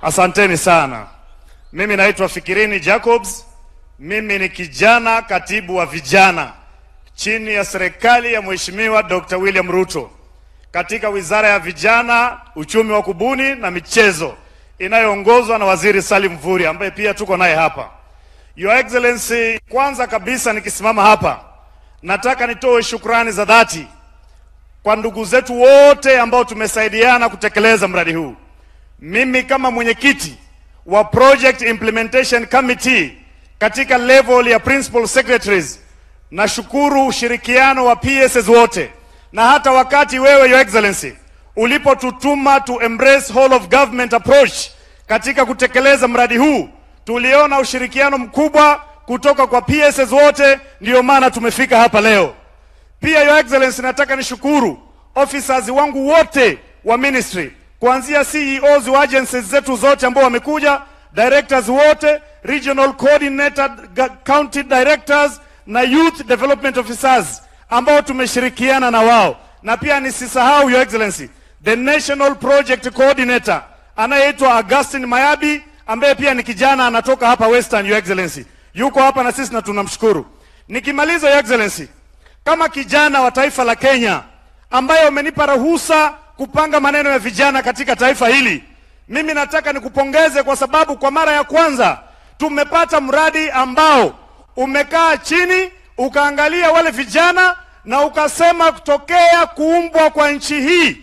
Asanteni sana. Mimi naitwa Fikirini Jacobs. Mimi ni kijana katibu wa vijana chini ya serikali ya Mheshimiwa Dr. William Ruto katika Wizara ya Vijana, Uchumi wa Kubuni na Michezo inayoongozwa na Waziri Salim Mvurya ambaye pia tuko naye hapa. Your Excellency, kwanza kabisa nikisimama hapa nataka nitoe shukrani za dhati kwa ndugu zetu wote ambao tumesaidiana kutekeleza mradi huu. Mimi kama mwenyekiti wa Project Implementation Committee katika level ya Principal Secretaries, nashukuru ushirikiano wa PSs wote, na hata wakati wewe Your Excellency ulipotutuma to embrace whole of government approach katika kutekeleza mradi huu, tuliona ushirikiano mkubwa kutoka kwa PSs wote, ndiyo maana tumefika hapa leo. Pia Your Excellency, nataka nishukuru officers wangu wote wa ministry, kuanzia CEOs wa agencies zetu zote ambao wamekuja, directors wote, regional coordinator, county directors na youth development officers ambao tumeshirikiana na wao. Na pia nisisahau Your Excellency, the national project coordinator anayeitwa Augustine Mayabi ambaye pia ni kijana anatoka hapa Western, Your Excellency. Yuko hapa na sisi na tunamshukuru. Nikimaliza Your Excellency, kama kijana wa taifa la Kenya ambaye umenipa ruhusa kupanga maneno ya vijana katika taifa hili, mimi nataka nikupongeze kwa sababu kwa mara ya kwanza tumepata mradi ambao umekaa chini ukaangalia wale vijana na ukasema tokea kuumbwa kwa nchi hii,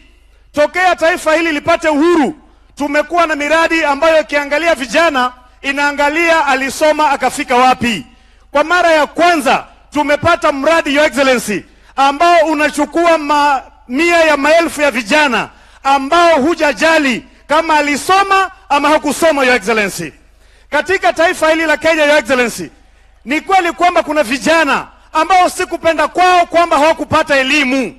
tokea taifa hili lipate uhuru, tumekuwa na miradi ambayo ikiangalia vijana inaangalia alisoma akafika wapi. Kwa mara ya kwanza tumepata mradi Your Excellency ambao unachukua mamia ya maelfu ya vijana ambao hujajali kama alisoma ama hakusoma Your Excellency. Katika taifa hili la Kenya Your Excellency, ni kweli kwamba kuna vijana ambao sikupenda kwao kwamba hawakupata elimu,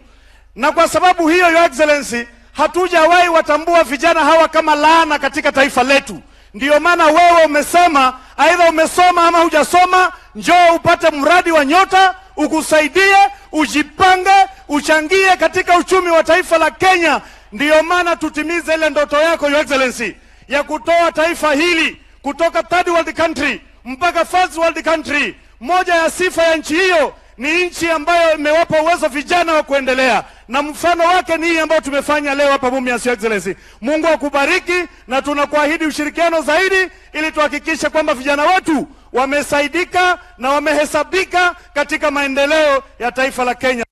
na kwa sababu hiyo Your Excellency hatujawahi watambua vijana hawa kama laana katika taifa letu. Ndiyo maana wewe umesema aidha umesoma ama hujasoma, njoo upate mradi wa Nyota ukusaidie, ujipange, uchangie katika uchumi wa taifa la Kenya. Ndiyo maana tutimize ile ndoto yako Your Excellency ya kutoa taifa hili kutoka third world country mpaka first world country. Moja ya sifa ya nchi hiyo ni nchi ambayo imewapa uwezo vijana wa kuendelea, na mfano wake ni hii ambayo tumefanya leo hapa Mumias, Your Excellency. Mungu akubariki, na tunakuahidi ushirikiano zaidi ili tuhakikishe kwamba vijana wetu wamesaidika na wamehesabika katika maendeleo ya taifa la Kenya.